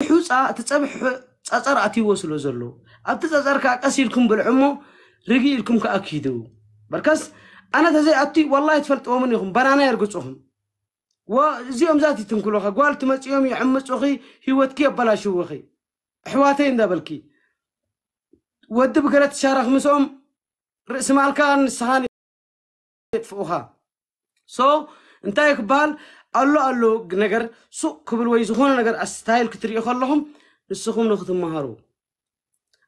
ሑፃ እቲ ፀብሒ ጸፀር ኣትይዎ ስለ ዘሎ ኣብቲ ጸፀር ከዓ ቀስ ኢልኩም ብልዑ እሞ ርግእ ኢልኩም ከዓ ኪዱ። በርከስ ኣነ ተዘይኣቱ ዋላ ትፈልጥዎምን ኢኹም፣ በናና የርግፁኹም። እዚኦም ዛት ይትንክሉኸ ጓል ትመፅኦም ይዕምፁኺ፣ ህይወትኪ የበላሽውኺ። ኣሕዋተይ እንዳበልኪ ወዲ ብገለ ትሻረኽ ምስኦም ርእሲ ማልካ ንስኻን የጥፍኡኻ። ሶ እንታይ ክበሃል ኣሎ ኣሎ ነገር ሱቕ ክብል ወይ ዝኾነ ነገር ኣስታይል ክትሪኦ ከለኹም ንስኹም ንክትመሃሩ።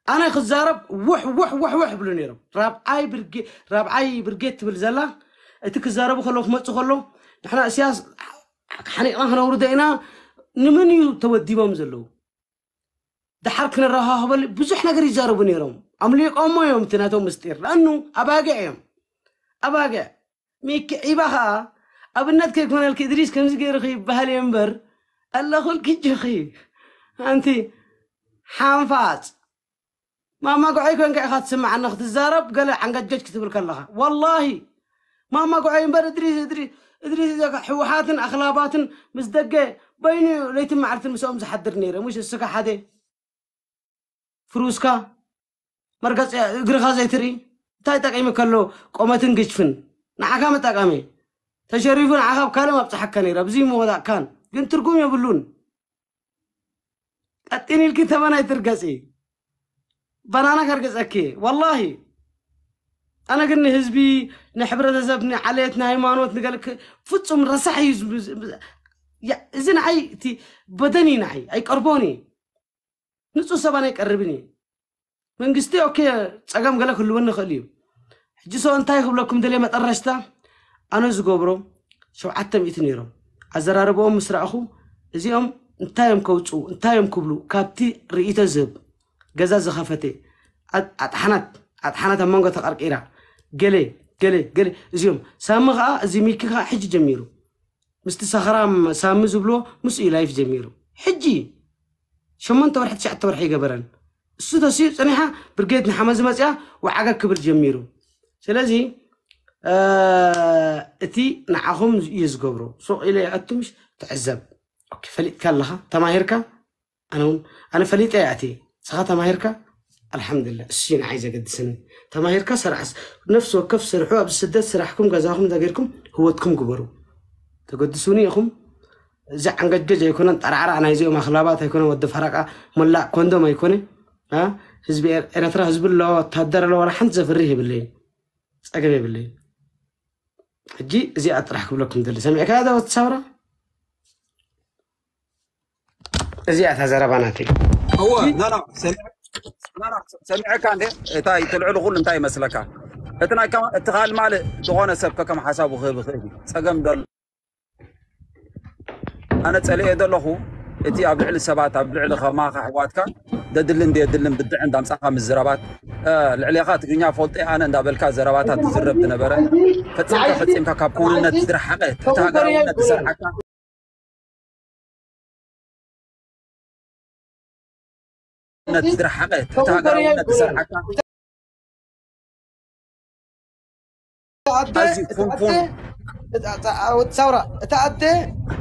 ኣነ ክዛረብ ውሕ ውሕ ውሕ ውሕ ይብሉ ነይሮም። ራብዓይ ብርጌ ራብዓይ ብርጌድ ትብል ዘላ እቲ ክዛረቡ ከለዉ ክመፁ ከሎ ንሕና እስያስ ሓኒቕና ክነውርዶ ኢና። ንመን እዩ ተወዲቦም ዘለዉ? ደሓር ክነረኻኽበሉ ብዙሕ ነገር ይዛረቡ ነይሮም። ኣምሊቆሞ እዮም እቲ ናቶም ምስጢር። ለኣኑ ኣባጊዕ እዮም። ኣባጊዕ ሚኪ ዒባ ኸዓ ኣብነት ከይኮነልኪ እድሪስ ከምዚ ገይርኺ ይበሃል እየ እምበር ኣለኹልኪ እጆኺ ኣንቲ ሓንፋፅ። ማማ ጉዐይ ኮንካ ኢኻ ትስምዓኒ ክትዛረብ ገለ ዓንገጀጅ ክትብል ከለኻ። ወላሂ ማማ ጉዐይ እምበር እድሪስ እድሪስ እድሪስ እዚኣ ህወሓትን ኣኽላባትን ምስ ደገ በይኑ ለይትን መዓልትን ምስኦም ዝሓድር ነይረ። ሙሽ እስኻ ሓደ ፍሩስካ መርገፂ እግርኻ ዘይትርኢ እንታይ ጠቂሚ ከሎ ቆመትን ግጭፍን ንዓኻ መጠቀሚ ተሸሪፉ ንዓኻ ኣብ ካልእ ኣብፅሓካ ነይረ። ኣብዚ ምወዳእካን ግን ትርጉም የብሉን። ቀጢን ኢልኪ ተመን ኣይትርገፂ። ባናና ከርገፀኪ ወላሂ። ኣነ ግን ንህዝቢ ንሕብረተሰብ ንዓሌት ንሃይማኖት ንገልክ ፍፁም ረሳሕ እዩ። ዝብ- ዝብ- ያ- እዚ ንዓይ እቲ በደን እዩ ንዓይ ኣይቀርቦን እዩ። ንፁህ ሰባን ኣይቀርብን እዩ። መንግስቲ ኦኬ ፀገም ገለ ክህልወኒ ይኽእል እዩ። ሕጂ ሰው እንታይ ክብለኩም ደልየ መጠረሽታ ኣነ ዝገብሮ ሸውዓተ ሚእቲ ነይሮም ኣዘራርበኦም ምስ ረኣኹ እዚኦም እንታይ እዮም ከውፅኡ እንታይ እዮም ክብሉ ካብቲ ርእይቶ ዝህብ ገዛ ዝኸፈተ ኣጥሓናት ኣጥሓናት ኣብ መንጎ ተቐርቂራ ገለ ገለ ገለ እዚኦም ሳሚ ከዓ እዚ ሚኪ ከዓ ሕጂ ጀሚሩ ምስቲ ሰኽራም ሳሚ ዝብሎ ምስ እዩ ላይፍ ጀሚሩ ሕጂ ሸሞንተ ወርሒ ትሽዓተ ወርሒ ይገበረን እሱ ተስኡ ፀኒሓ ብርጌድ ንሓመዚ መፅያ ወዓገ ክብል ጀሚሩ። ስለዚ እቲ ንዓኹም እዩ ዝገብሮ። ሱቕ ኢለ ይኣቱ ምሽ ትዕዘብ። ኦኬ፣ ፈሊጥካ ኣለኻ፣ ተማሂርካ። ኣነ እውን ኣነ ፈሊጠ እየ ኣትየ። ንስኻ ተማሂርካ ኣልሓምዱሊላህ፣ እሱ እዩ ንዓይ ዘገድሰኒ። ተማሂርካ ስራሕ ነፍሲ ወከፍ ስርሑ ኣብ ስደት ስራሕኩም ገዛኹም እንተገይርኩም ህይወትኩም ግበሩ። ተገድሱኒ ኢኹም። እዚ ዓንገጅገጅ ኣይኮነን፣ ጠራዕራዕ ናይዚኦም ኣኽላባት ኣይኮነን፣ ወዲ ፈረቃ መላእ ኮንዶም ኣይኮነ። አ? ህዝቢ ኤር- ኤረትራ ህዝቢ ኣለዎ፣ ወታደር ኣለዎ፣ ዋላ ሓንቲ ዘፍርህ የብለይን፣ ጸገም የብለይን። ሕጂ እዚኣ ጥራሕ ክብለኩም ደሊ ሰሚዕካ ዶ ወዲ ሳውራ? እዚኣ እታ ዘረባ ናተይ። እወ ናና ሰሚዐካ እንዴ? እታይ ትልዕሉ ኩሉ እንታይ ይመስለካ? እቲ ናይ ከማ- እቲ ካልእ ማልእ ዝኾነ ሰብ ከከም ሓሳቡ ክህብ ይኽእል እዩ። ጸገም ደሎ ኣነ ጸሊኤ ዘለኹ እቲ ኣብ ልዕሊ ሰባት ኣብ ልዕሊ ከማኻ ኣሕዋትካ ደድልን ደየድልን ብድዐ እንዳምጻኻ ምዝራባት እ፣ ልዕሌኻ ትግርኛ ፈልጦ ኣነ እንዳበልካ ዘረባታት ትዝረብ ዝነበረ ፈጺምካ ፈጺምካ ካብ ክውንነት ዝረሓቐ ትሕቲ ሃገራውነት ዝሰርሓካ ነት ዝረሓቐ ትሕቲ ሃገራውነት ዝሰርሓካ ኣደ ኣዝዩ እታ ኣደ ፉንፉን እታ- እታ- ወዲ ሳውራ እታ ኣደ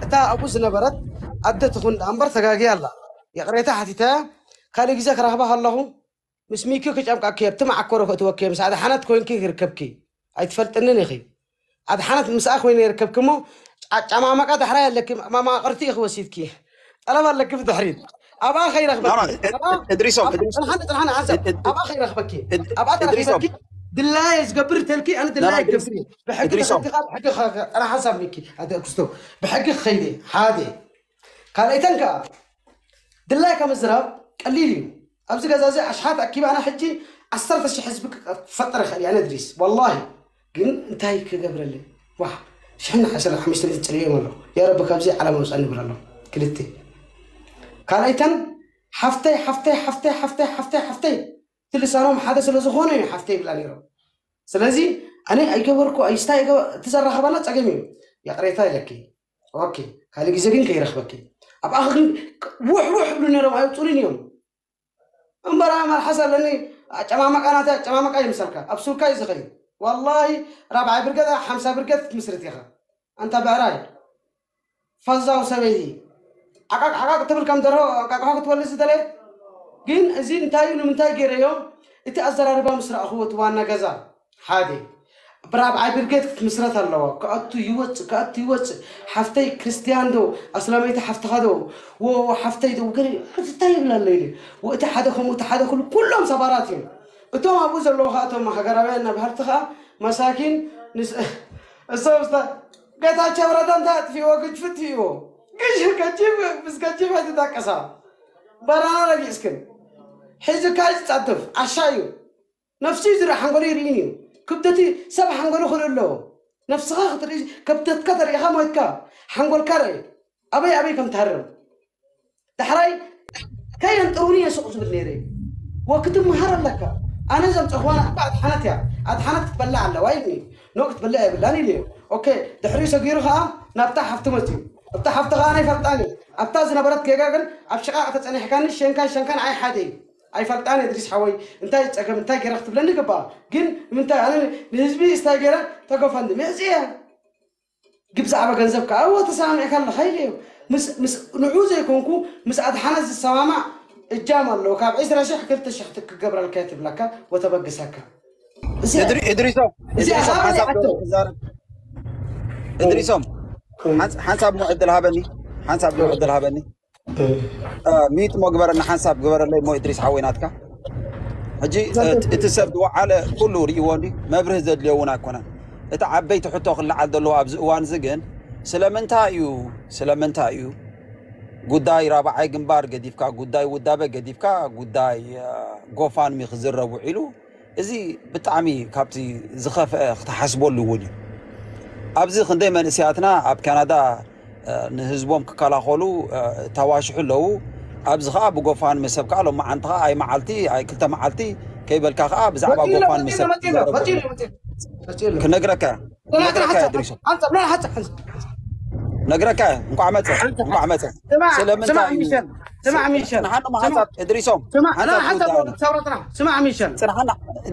እታ ኣብኡ ዝነበረት ኣደ ትኹን ደኣ እምበር ተጋግያ ኣላ። ይቕሬታ ሓቲተ ካልእ ግዜ ክረኽባ ከለኹ ምስ ሚኪ ክጨምቃኪ ኣብቲ መዓኮሮ ከእትወኪ ምስ ኣድሓነት ኮይንኪ ክርከብኪ ኣይትፈልጥንን ኢኺ። ኣድሓነት ምስኣ ኮይነ ይርከብኪ እሞ ኣጨማመቃ ዳሕራይ ኣለኪ መማቕርቲ ኢኺ ወሲድኪ ጠለብ ኣለኪ ብድሕሪት ኣብኣ ከይረኽበኪ እድሪሶም እድሪሶም ጽንሓኒ ጽንሓኒ ሓንሳብ ኣብኣ ከይረኽበኪ ኣብኣ ተረኺበኪ ድላየ ዝገብር ተልኪ ኣነ ድላየ ገብር ብሕጊ ተኸልኪኻ ብሕጊ ጥራሕ ሓንሳብ ሚኪ ኣተኩስቶ ብሕጊ ክኸይደ ሓደ ካልኣይተን ከኣ ድላይካ ምዝራብ ቀሊል እዩ። ኣብዚ ገዛ እዚ ኣሽሓት ኣኪበ ኣነ ሕጂ ዓሰርተ ሽሕ ህዝቢ ክፈጥር ይኽእል እየ ኣነ እድሪስ ወላሂ ግን እንታይ ክገብረለይ ዋሕ ሽሕን ዓሰርተ ሓሙሽተ ሚእትን ፅልእዮም ኣለኹ ያ ረቢ ካብዚ ዓለም ኣውፃኒ ይብል ኣሎ ክልተ ካልኣይተን ሓፍተይ ሓፍተይ ሓፍተይ ሓፍተይ ሓፍተይ ሓፍተይ እቲ ልሳኖም ሓደ ስለ ዝኾነ እዩ ሓፍተይ ይብላ ነይሮም ስለዚ ኣነ ኣይገበርኩ ኣይስታ ኣይገበ- እቲ ዘራኸበና ፀገም እዩ ይቕሬታ ኢለኪ ኦኬ ካልእ ግዜ ግን ከይረኽበኪ ኣብኣኺ ግን ውሕ ውሕ ይብሉ ነይሮም ኣይውፁልን እዮም እምበር ኣነ መልሓስ ኣለኒ ኣጨማመቃ ናተይ ኣጨማመቃ ይምሰልካ ኣብ ሱርካ እዩ ዝኸይድ ዋላሂ ራብዓይ ብርገት ሓምሳ ብርገት ክትምስርት ኢኻ ኣንታ ብዕራይ ፈዛው ሰበይቲ ዓቃቅ ዓቃቅ ትብል ከም ደርሆ ዓቃቅ ክትበልዕ ዝደለየ። ግን እዚ እንታይ እዩ፣ ንምንታይ ገይረዮ? እቲ ኣዘራርባ ምስ ረኣኽዎ፣ እቲ ዋና ገዛ ሓደ ብራብዓይ ብርጌድ ክትምስረት ኣለዋ። ክኣቱ ይወፅእ፣ ክኣቱ ይወፅእ። ሓፍተይ ክርስትያን ዶ፣ ኣስላመይቲ ሓፍትኻ ዶ፣ ወ-፣ ሓፍተይ ዶ፣ ገለ እንታይ ይብል ኣሎ ኢሉ። ወ-፣ እቲ ሓደ ከምኡ፣ እቲ ሓደ ኩሉ፣ ኩሎም ሰባራት እዮም። እቶም ኣብኡ ዘለዉ ኸዓ፣ እቶም ሃገራውያን ነባህርቲ ኸዓ፣ መሳኪን፣ ንስ-፣ እሶም ስታ-፣ ጌታቸው ረዳ እንታይ ኣጥፊእዎ? ግጅፍ ኣጥፊእዎ። ግጅ-፣ ገጂፍ፣ ምስ ገጂፍ ኣይትጣቀሳ። ባናና ረጊጽክን። ሒዝካ እዩ ዝጻድፍ፣ ዓሻ እዩ። ነፍሱ እዩ ዝርኢ፣ ሓንጎሉ ይርእን እዩ። ክብደት እዩ፣ ሰብ ሓንጎሉ ክርኢ ኣለዎ። ነፍስኻ ክትርኢ፣ ክብደትካ ተሪኢኻ ሞይትካ፣ ሓንጎልካ ርእ። ኣበይ ኣበይ ከም ትሃርም። ዳሕራይ ከየንጥሩኒ እየ ሱቕ ዝብል ነይረ። ወክትምሃር ኣለካ። ኣነ ዘምፀኽዋ እባ ኣድሓነት እያ። ኣድሓነት ክትበልዕ ኣለዋ ኢልኒ። ኖ ክትበልዕ የብላን ኢሉ እዩ። ኦኬ፣ ድሕሪኡ ሰጊሩ ኸዓ ናብታ ሓፍቲ መፅዩ። ኣብታ ሓፍቲ ኸዓ ናይ ፈልጣን እዩ። ኣብታ ዝነበረት ጌጋ ግን ኣብ ሽቓቕ ተፀኒሕካኒ ሸንካን ሸንካን ኣይ ሓደ እዩ። ኣይፈልጣን እድሪስ ሓወይ፣ እንታይ ጸገም፣ እንታይ ገይረ ክትብለኒ ግባኣ። ግን ንምንታይ ኣነ ንህዝቢ እስታይ ገይረ ተጎፈንድሚ እዚየ። ግብ ብዛዕባ ገንዘብ ከኣ እወ ተሰማሚዕካ ኣለኻ ኢለ እዩ። ምስ፣ ምስ ንዑ ዘይኮንኩ ምስ ኣድሓነት ዝሰማማዕ እጃም ኣለዎ። ካብ ዕስራ ሺሕ ክልተ ሺሕ ክገብረልካ እየ ትብለካ ወተበግሰካ። እዚ እድሪ-፣ እድሪሶም፣ እዚ እድሪሶም፣ ሓሳብ ሓሳብ ዶ ክዛረብ? እድሪሶም፣ ሓንስ-፣ ሓንሳብ ሞ ዕድል ሃበኒ፣ ሓንሳብ ዶ ዕድል ሃበኒ። እ፣ ሚዩት ሞ ግበረና፣ ሓንሳብ ግበረለይ ሞ እድሪስ ሓወይ ናትካ። ሕጂ፣ እ፣ እቲ ሰብ ዝወዓለ ኩሉ ርእይዎ እንዲ መብርህ ዘድልዮ እውን ኣይኮነን። እቲ ዓበይቲ ሕቶ ክለዓል ዘለዎ ኣብዚ እዋን እዚ ግን ስለምንታይ እዩ፣ ስለምንታይ እዩ ጉዳይ ራብዓይ ግንባር ገዲፍካ፣ ጉዳይ ውዳበ ገዲፍካ፣ ጉዳይ፣ እ፣ ጎፋንሚ ክዝረብ ውዒሉ? እዚ ብጣዕሚ ካብቲ ዝኸፍአ ክትሓስበሉ እውን እዩ። ኣብዚ ክንደይ መንእሰያትና ኣብ ካናዳ፣ እ፣ ንህዝቦም ክከላኸሉ፣ እ፣ ተዋሽሑ ኣለዉ። ኣብዚ ኸዓ ብጎፋንሚ ሰብ ከኣ ሎመዓንቲ ኸዓ ኣይ መዓልቲ፣ ኣይ ክልተ መዓልቲ ከይበልካ ኸዓ ብዛዕባ መፂኡ ኣሎ፣ ጎፋንሚ መፂኡ ኣሎ፣ ሰብ መፂኡ ኣሎ፣ ክዛረቡ መፂኡ ኣሎ፣ ኣለዉ። መፂኡ ኣሎ፣ መፂኡ ኣሎ። ክነግረካ፣ ጥራሕ፣ ጥራሕ፣ ክነግረካ ሓንሳብ፣ እድሪሶም። ሓንሳብ፣ ጥራሕ፣ ሓንሳብ፣ ሓንሳብ። ነግረካ፣ እንቋዕ መጸ፣ ሓንሳብ፣ እንቋዕ መጸ። ስማዕ፣ ስለምንታይ ስማዕ እዩ? ሚሸል፣ ስማዕ ሚሸል። ንሓንሳብ ስማዕ፣ ሓንሳብ፣ እድሪሶም፣ ስማዕ፣ ሓንሳብ ጥራሕ፣ ሓንሳብ ክውዳእና። ሰውራ ጥራሕ። ስማዕ ሚሸል። ጽንሓና፣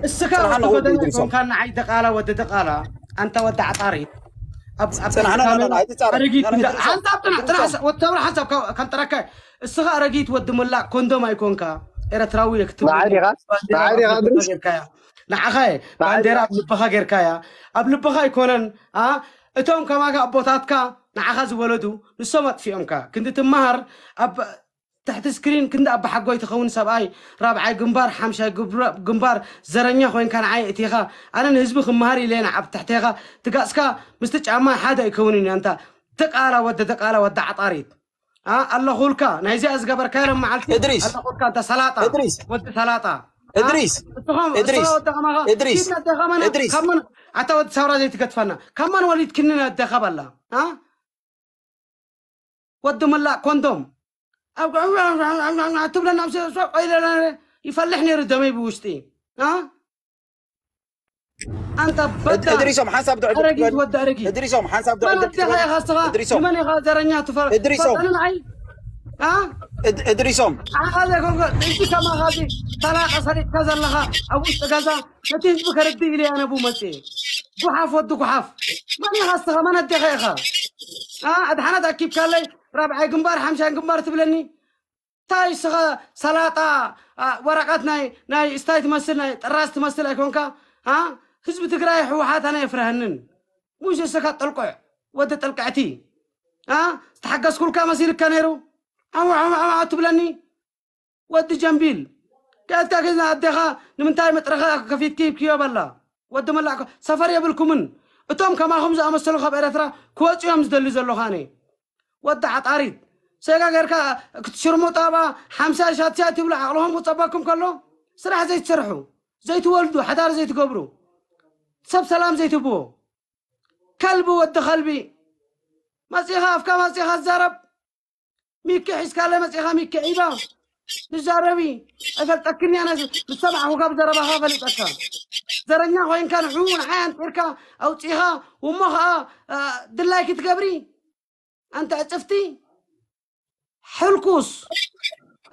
እስኻ ጽንሓና ወዲ ወዲ ፈተና እድሪሶም። ኮንካ ንዓይ ደቃላ፣ ወዲ ደቃላ፣ ኣንታ ወዲ ዓጣሪት። ኣብ፣ ኣብ ጽንሓና፣ ኖ፣ ኖ፣ ኖ፣ ኣይትጻረፍ። ኣረጊት ኖ፣ ኖ፣ እንዳ-፣ እድሪሶም፣ ሓንሳብ ጥራሕ፣ ጥራሕ፣ እድሪሶም። ወዲ ሰውራ ሓንሳብ ካብ፣ ከም ጥረካ። እስኻ ኣረጊት ወዲ ምላእ ኮንዶም ኣይኮንካ። ኤረትራዊ እየ ክትብል ንዓይ ዲኻ? ባንዴራ ንዓይ ዲኻ ኣብ ልብኻ እድሪስ? ጌርካያ። ንዓኻ እየ ንዓይ ባንዴራ ዲኻ? ኣብ ልብኻ ጌርካያ። ኣብ ልብኻ ኣይኮነን፣ ኣ፣ እቶም ከማኻ ኣቦታትካ ንዓኻ ዝወለዱ ንሶም ኣጥፊኦምካ። ክንዲ ትመሃር ኣብ ትሕቲ ስክሪን ክንዲ ኣባሓጎይ ትኸውን ሰብኣይ፣ ራብዓይ ግንባር፣ ሓምሻይ ግብረ-፣ ግንባር ዘረኛ ኮይንካ ንዓይ እቲኻ። ኣነ ንህዝቢ ክመሃር ኢለ ኢና ኣብ ትሕቴኻ ትጋጽካ ምስቲ ጫማ ሓደ ኣይከውንን እዩ ኣንታ ደቃላ ወዲ ደቃላ ወዲ ዓጣሪት። ኣ፣ ኣለኹልካ፣ ናይዚኣ ዝገበርካዮ ሎም መዓልቲ እድሪስ፣ ኣለኹልካ፣ እንተ ሰላጣ፣ እድሪስ፣ ወዲ ሰላጣ። ኣ፣ እድሪስ፣ እስኻ፣ እድሪስ፣ እስኻ ወዲ ከማኻ፣ እድሪስ፣ ኪድ ነደ ከማና፣ እድሪስ። ካብ መን፣ ኣታ ወዲ ሳውራ ዘይትገድፈና፣ ካብ መን ወሊድክኒ ነደኻ በላ። ኣ? ወዲ ምላእ ኮንዶም። ኣብ፣ ኣብ፣ ትብለና፣ ኣብ ሰ-፣ ሶ-፣ ቆይለና፣ ይፈልሕ ነይሩ ደመይ ብውሽጢ። ኣ? ኣንታ እድ-፣ በዳ። እድሪሶም፣ ሓንሳብ ዶ ዕድል ኣረጊት ትበል? ወዲ ኣረጊት። እድሪሶም፣ ሓንሳብ ዶ መን ዕድል ኣዴኻ ትበል? ኢኻ እስኻ? እድሪሶም። ንመን ኢኻ ዘረኛ ትፈር-፣ እድሪሶም። ትፈልጠኒ ንዓይ? ኣ? እድ-፣ እድሪሶም። ንዓኻ ዘይኮንኩ፣ እዚ ከማኻ እዚ ተላቐ ሰሪቕካ ዘለኻ ኣብ ውሽጢ ገዛ፣ ነቲ ህዝቢ ከርድእ ኢለ ኣነ ብኡ መጽኤ። ጉሓፍ ወዲ ጉሓፍ። መን ኢኻ እስኻ? መን ኣዴኻ ኢኻ? ኣ? ኣድሓነት ኣኪብካለይ፣ ራብዓይ ግንባር፣ ሓምሻይ ግንባር ትብለኒ? እንታይ እስኻ ሰላጣ፣ ኣ፣ ወረቐት ናይ፣ ናይ ስታይ ትመስል፣ ናይ ጥራዝ ትመስል ኣይኮንካ? ኣ? ህዝቢ ትግራይ ህወሓት ኣነ የፍርሃንን። ሙሽ እስኻ ጥልቁዕ፣ ወዲ ጥልቅዕቲ። ኣ? ዝተሓገዝኩልካ መሲልካ ነይሩ? ዓው፣ ዓው፣ ዓው፣ ዓው ትብለኒ? ወዲ ጀምቢል። ከእትካ ግን ኣዴኻ ንምንታይ መጥረኻ ከፊትኪ ይብክዮ በላ? ወዲ መላእኮ፣ ሰፈር የብልኩምን። እቶም ከማኹም ዝኣመሰሉ ካብ ኤረትራ ክወጹ እዮም ዝደሊ ዘለኹ ኣነ። ወዲ ዓጣሪት። ሰጋ ጌርካ ክትሽርሙጣ ባ ሓምሳ ሻትሻት ትብሉ ዓቕልኹም ክጸበኩም ከሎ፣ ስራሕ ዘይትሰርሑ፣ ዘይትወልዱ፣ ሓዳር ዘይትገብሩ፣ ሰብ ሰላም ዘይትህብዎ። ከልቢ ወዲ ከልቢ። መጺኻ ኣፍካ መጺኻ ትዛረብ። ሚኪ ሒዝካለ መጺኻ ሚኪ ዒባ። ትዛረቢ። ኣይፈልጠክን እየ ኣነ ዝሰማዕኹካ ብዘረባኻ ፈሊጠካ። ዘረኛ ኮይንካ ንዑ ንዓይ ኣንጢርካ ኣውጺኻ ወሞ ኸኣ፣ ኣ፣ ድላይኪ ትገብሪ። ኣንተ ዕጽፍቲ። ሕልኩስ።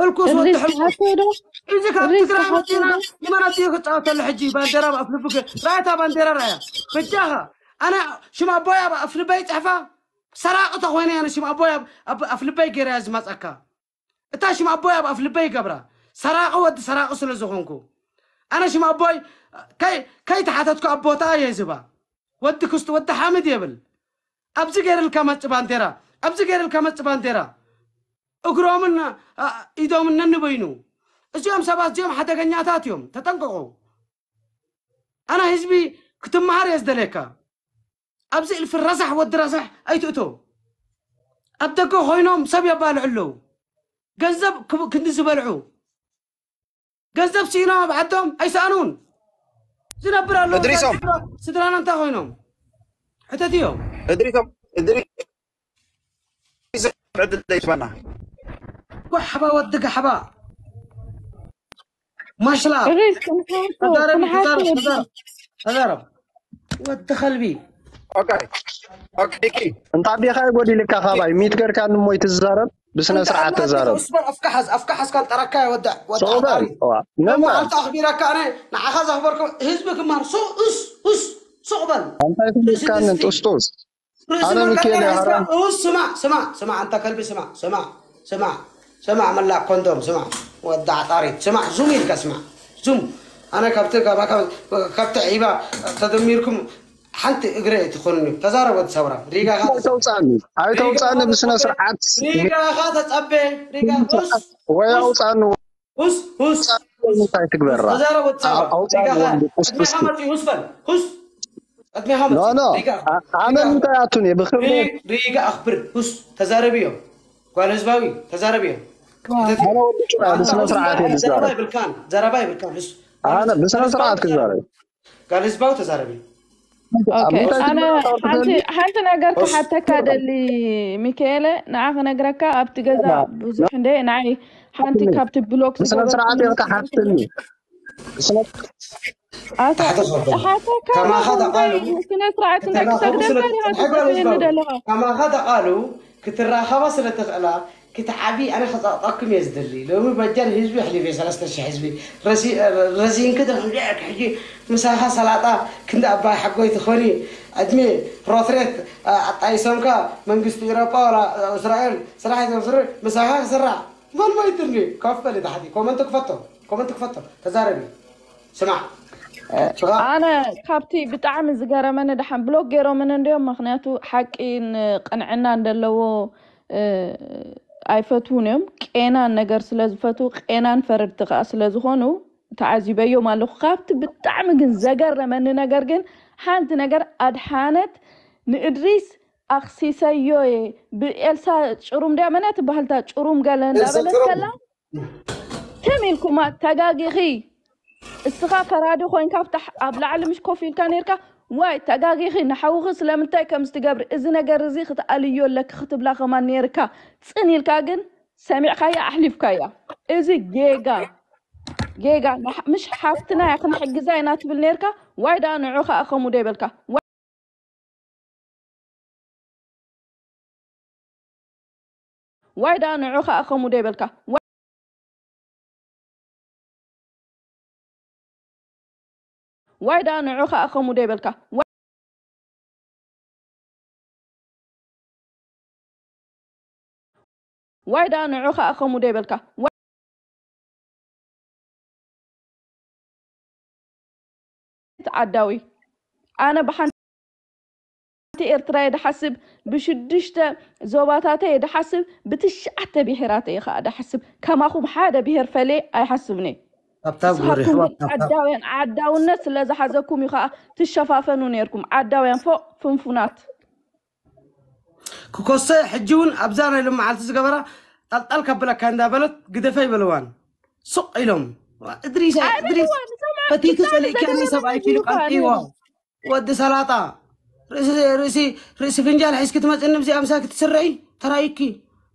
ሕልኩስ ወዲ እድሪስ ሕልኩስ። ተሓቶ ዶ? እዚ ካብ እድሪስ ትግራይ ተሓቶ መጺና ዶ? ንመን ኣድዩ ክጻወተሉ ሕጂ ባንዴራ ኣብ ኣፍልቡ ገ-፣ ራእያ እታ ባንዴራ ራእያ። በጃኻ። ኣነ ሽም ኣቦይ ኣብ ኣፍልበይ ጽሕፋ። ሰራቂ ተኾይነ ኣነ ሽም ኣቦይ ኣብ ኣፍልበይ ገይረ ዝመፀካ። እታ ሽም ኣቦይ ኣብ ኣፍልበይ ይገብራ። ሰራቂ ወዲ ሰራቂ ስለ ዝኾንኩ ኣነ ሽም ኣቦይ ከይተሓተትኩ ኣብ ቦታ እየ ዝባ። ወዲ ክስቱ ወዲ ሓምድ የብል። ኣብዚ ገይርልካ መጽ ባንዴራ፣ ኣብዚ ገይርልካ መጽ ባንዴራ። እግሮምን ኢዶምን ነንበይኑ። እዚኦም ሰባት እዚኦም ሓደገኛታት እዮም። ተጠንቀቑ። ኣነ ህዝቢ ክትመሃር እየ ዝደልየካ። ኣብዚ እልፊ ረሳሕ ወዲ ረሳሕ ኣይትእቶ። ኣብ ደገ ኮይኖም ሰብ የባልዑ ኣለዉ። ገንዘብ ክንዲ ዝበልዑ ገንዘብ ስኢኖም ኣብ ዓዶም ኣይሰኣኑን። ዝነብር ኣለዉ። እድሪሶም። ስድራና እንታይ ኮይኖም? ሕተት እዮም። እድሪሶም። እድሪሶም። ዕድል ዘይትበና። ጋሕባ ወዲ ጋሕባ። ማሽላ። እድሪስ፣ ክንሓቱ፣ ተዛረብ፣ ክንሓቱ ተዛረብ፣ ወዲ ተዛረብ፣ ተዛረብ። ወዲ ከልቢ። ኦኬ። ኦኬ፣ ኪ። እንታ ኣዴኻ ይጎዲልካ ካባይ? ሚት ገርካ ንሞይ ትዛረብ? ብስነ ስርዓት ተዛረብ። ኣፍካ ሓዝ፣ ኣፍካ ሓዝ፣ ካልጠረካ ወዳዕ፣ ወዳዕ ሶበል፣ ዓጣሪ። ዋ፣ ነማ። ኣልታ ኣኽቢረካ ኣነ፣ ንዓኻ ዘኽበርኩ ህዝቢ ክማር። ሱ-፣ ኡስ፣ ኡስ፣ ሱቕ በል። ኣንታ ኣይትብልካንን፣ ርእሲ ጥስጡስ። ርእሲ ኣነ መንቀጥቀጥ ሚካኤል ሒዝካ፣ ሃራም። ኡስ፣ ስማዕ፣ ስማዕ፣ ስማዕ፣ ኣንታ ከልቢ፣ ስማዕ፣ ስማዕ፣ ስማዕ፣ ስማዕ፣ መላእ ኮንዶም፣ ስማዕ፣ ወዳዕ ጣሪት፣ ስማዕ፣ ዙም ኢልካ ስማዕ፣ ዙም። ኣነ ካብቲ፣ ካብ፣ ካብ፣ ካብቲ ዒባ ተደሚርኩም ሓንቲ እግረ ኣይትኾኑኒ። ተዛረብ ወዲ ሰውራ። ሪጋኻ ኣይተውጻኒ። ኣይተውጻኒ ብስነ ስርዓት። ሪጋኻ ተጸበ። ሪጋ፣ ኡስ፣ ወይ ኡስ፣ ኣውጻኒ። ኡስ፣ ኡስ። እንታይ ትግበራ? ተዛረብ ወዲ ሰውራ። ኣውጻኒ ሪጋኻ ወንድ ቁስ ቅድሜኻ ቁስ። መጺኡ ኡስ በል። ኡስ። ቅድሜኻ ኖ፣ መጺኡ። ኖ። ሪጋ፣ ኣ-፣ ኣነ ሪጋ። እንታይ ኣቱን እየ ብኽብሪ። ሪ-፣ ሪጋ ኣኽብር። ኡስ። ተዛረብዮ። ጓል ህዝባዊ፣ ተዛረብዮ። ኣነ ወዲ ጭራ ብስነ ስርዓት እየ ዘረባ ዝዛረብ። ይብልካን፣ ዘረባ ይብልካን። ኡስ። ኣነ ብስነ ስርዓት ክዛረብ። ጓል ህዝባዊ ተዛረቢ። ኦኬ፣ ኣነ ሓንቲ፣ ሓንቲ ነገር ክሓተካ ደሊ ሚካኤለ፣ ንዓ ክነግረካ ኣብቲ ገዛ ብዙሕ እንደ ንዓይ ሓንቲ ካብቲ ብሎክ ስነ ስርዓት ኢልካ ሓትኒ። ስነ-፣ ኣታ፣ ተሓተኸ በል። ሓተካ ከማኻ ኣለኹ፣ ደቓሉ፣ እንታይ ስነ ስርዓት እንታይ ከማኻ ክሰግደልካ ዲኻ ትጽበየኒ ዘለኻ? ከማኻ ደቓሉ ክትራኸባ ስለ ትኽእላ፣ ክትዓቢ ኣነ ከጻቕጣኩም እየ ዝደሊ። ሎሚ በጃ ንህዝቢ ኣሕሊፈ፣ ሰለስተ ሽሕ ህዝቢ ረሲ-፣ ረዚንኪ ዶ ክንደይ ሕጂ ምሳኻ ሰላጣ ክንዲ ኣባይ ሓጎይ ትኾኒ? ዕድሜ ሮትሬት፣ ኣ-፣ ኣጣይሶምካ መንግስቲ ኤውሮጳ ዋላ እስራኤል ስራሕ ይገብር ምሳኻ ክስራሕ። መን ሞይትኒ? ኮፍ በሊ ታሕቲ። ኮመንት ክፈቶ። ኮመንት ክፈቶ። ተዛረቢ። ስማዕ። ስማዕ። ኣነ ካብቲ ብጣዕሚ ዝገረመኒ ደሓን ብሎክ ገይሮምኒ እንድዮም፣ ምኽንያቱ ሓቂ ን-፣ ቅንዕና እንደለዎ፣ እ፣ ኣይፈትዉን እዮም። ቄናን ነገር ስለ ዝፈትዉ፣ ቄናን ፈረድቲ ከኣ ስለ ዝኾኑ ተዓዚበዮም ኣለኹ። ካብቲ ብጣዕሚ ግን ዘገረመኒ ነገር ግን ሓንቲ ነገር ኣድሓነት ንእድሪስ ኣኽሲሰዮ እየ። ብኤልሳ ጭሩም ድያ መን እያ ትበሃል እታ ጭሩም ገለ ኤልሳ እንዳበለት ጭሩም። ከላ ትም ኢልኩማ ተጋጊኺ። እስኻ ፈራዲ ኮይንካ ኣብ ታሕ-፣ ኣብ ላዕሊ ምሽ ኮፍ ኢልካ ነይርካ፣ ዋይ ተጋጊኺ ንሓውኺ ስለምንታይ ከምዚ ትገብሪ? እዚ ነገር እዚ ክትኣልዮ ኣለኪ ክትብላ ከማን ነይርካ። ጽን ኢልካ ግን ሰሚዕካያ ኣሕሊፍካያ። እዚ ጌጋ፣ ጌጋ። ንሕ-፣ ምሽ ሓፍትና እያ ክንሕግዛ ኢና ትብል ነይርካ፣ ዋይ ደኣ ንዑ ከኣ ከምኡ ዶ ይበልካ? ዋይ ደኣ ንዑ ከኣ ከምኡ ዶ ይበልካ? ዋይ ደኣ ንዑ ከኣ ከምኡ ዶ ይበልካ? ዋይ ደኣ ንዑ ከኣ ከምኡ ዶ ይበልካ? ዓዳዊ። ኣነ ብሓንቲ ኤርትራ እየ ድሓስብ፣ ብሽዱሽተ ዞባታት እየ ድሓስብ፣ ብትሽዓተ ብሄራት እየ ከኣ ድሓስብ። ከማኹም ሓደ ብሄር ፈልየ ኣይሓስብን እየ። ታብታብ ግበሩ፣ ንስኻትኩም ኣሕዋት፣ ግን ታብታብ። ዓዳውያን፣ ዓዳውነት ስለ ዝሓዘኩም እዩ ከኣ ትሸፋፈኑ ነይርኩም። ዓዳውያን ፎእ ፍንፉናት። ክኮሰ ሕጂ እውን ኣብዛ ናይ ሎመዓልቲ ዝገበራ ጣልጣል ከብለካ እንዳበለት ግደፈ ይበልዋን። ሱቕ ኢሎም። እድሪስ፣ እድሪስ፣ ኣይበልዋን፣ ንሰምዓ ፈቲቱ ብጣዕሚ ጸሊእኪ፣ ኣነ ዘገርም ሰብኣይኪ እዩ ኢሉ ቃልጥይዋ። ከኣ። ወዲ ሰላጣ። ርእሲ፣ ርእሲ፣ ርእሲ ፍንጃል ሒዝኪ ትመጽእኒ ብዚኣ ምሳኪ ትስረይ? ተራይኪ።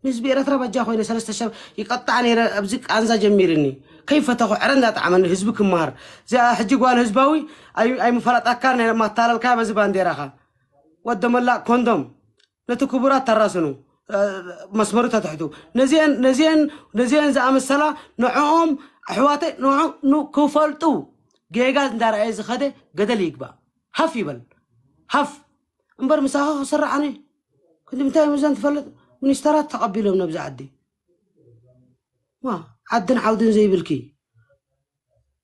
ንህዝቢ ኤረትራ በጃ ኮይነ ሰለስተ ሸብ ይቀጣዕ ነይረ፣ ኣብዚ ቃንዛ ጀሚርኒ። ከይፈተኹ ዕረ እንዳጣዕመኒ ህዝቢ ክመሃር። እዚኣ ሕጂ ጓል ህዝባዊ ኣይ-፣ ኣይምፈለጣካን ማታለልካ በዚ ባንዴራኻ። ወዲ መላእ ኮንዶም። ነቲ ክቡራት ተራስኑ፣ እ፣ መስመሩ ተትሕቱ። ነዚአን፣ ነዚአን፣ ነዚአን ዝኣመሰላ ንዕኦም ኣሕዋተይ ንዕኦም ኑ-፣ ክፈልጡ ጌጋ እንዳረኣየ ዝኸደ ገደል ይግባእ። ሃፍ ይበል። ሃፍ። እምበር ምሳኻ ክስራዕ ኣነ። ንምንታይ ምዘን ትፈልጥ? ሚኒስተራት ተቐቢሎም ነብዚ ዓዲ። ዋ፣ ዓድን ዓውድን ዘይብልኪ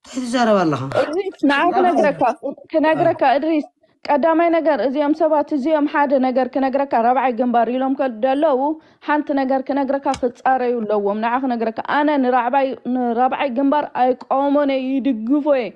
እንታይ ትዛረብ ኣለኻ? እድሪስ፣ ንዓ ክነግረካ ክነግረካ እድሪስ፣ ቀዳማይ ነገር እዚኦም ሰባት እዚኦም ሓደ ነገር ክነግረካ፣ ራብዓይ ግንባር ኢሎም ከ ደለዉ ሓንቲ ነገር ክነግረካ፣ ክጻረዩ ኣለዎም። ንዓ ክነግረካ፣ ኣነ ንራዕባይ ንራብዓይ ግንባር ኣይቃወሞን እየ፣ ይድግፎ እየ።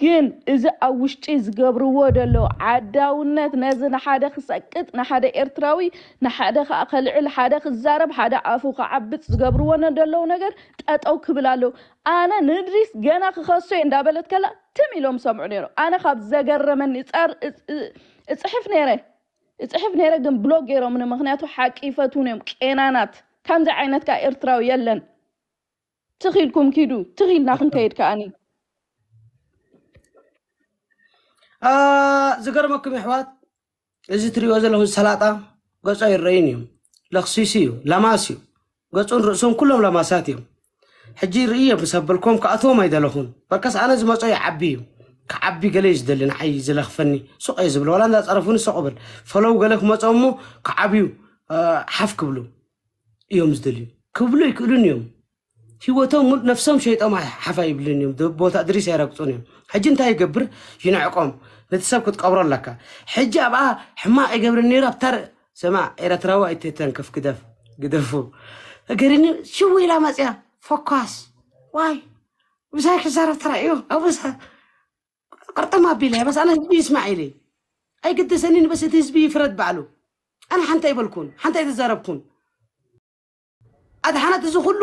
ግን እዚ ኣብ ውሽጢ ዝገብርዎ ደለዉ ዓዳውነት፣ ነዚ ንሓደ ክሰቅጥ፣ ንሓደ ኤርትራዊ ንሓደ ከኣ ከልዕል፣ ሓደ ክዛረብ፣ ሓደ ኣፉ ክዓብጥ ዝገብርዎ ደለዉ ነገር ጠጠው ክብል ኣለዉ። ኣነ ንእድሪስ ገና ክኸሶ እየ እንዳበለት ከላ ትም ኢሎም ሰምዑ ነይሮም። ኣነ ካብ ዘገረመኒ ጻር እጽ- እጽሕፍ ነይረ እጽሕፍ ነይረ፣ ግን ብሎክ ገይሮምኒ። ምክንያቱ ሓቂ ይፈትዉን እዮም፣ ቄናናት። ከምዚ ዓይነት ከኣ ኤርትራዊ የለን። ትኽ ኢልኩም ኪዱ፣ ትኽ ኢልና ክንከይድ ከኣኒ። አ፣ ዝገርመኩም የሕዋት፣ እዚ ትሪኦ ዘለኹም ሰላጣ ገጹ ኣይረኣይን እዩ። ለኽሲሱ እዩ፣ ለማስ እዩ። ገጹን ርእሱን ኩሎም ለማሳት እዮም። ሕጂ ርእዮ ምስ ኣበልኩም ክኣትዎም ኣይደለኹን። በርከስ ኣነ ዝመጾ ይዓቢ እዩ። ክዓቢ ገለ እዩ ዝደሊ፣ ንዓይ ዝለኽፈኒ ሱቕ እየ ዝብል። ዋላ እንዳጸረፉኒ ሱቕ እብል። ፈለው ገለ ክመጾ እሞ ክዓብዩ፣ አ፣ ሓፍ ክብሉ እዮም ዝደልዩ። ክብሉ ኣይክእሉን እዮም። ህይወቶም ሙሉ ነፍሶም ሸይጦም ኣይ- ሓፍ ኣይብልን እዮም። ደ- ቦታ እድሪስ ኣይረግጹን እዮም። ሕጂ እንታይ ይገብር? ይንዕቆም። ነቲ ሰብ ክትቀብሮ ኣለካ። ሕጂ ኣብኣ ሕማቕ ይገብር ነይሩ ኣብታ ር- ስማዕ፣ ኤረትራዊ ኣይትተንክፍ፣ ግደፍ፣ ግደፉ። ገሪኒ ሽው ኢላ መጽያ። ፎኳስ። ዋይ፣ ብዛይ ክዛረብ ተራእዮ። ኣብሳ ቅርጥም ኣቢለ፣ በስ ኣነ ህዝቢ ይስማዕ ኢለ። ኣይግደሰኒን፣ በስ እቲ ህዝቢ ይፍረድ ባዕሉ። ኣነ ሓንቲ ኣይበልኩን፣ ሓንቲ ኣይተዛረብኩን። ኣድሓነት እዚ ኩሉ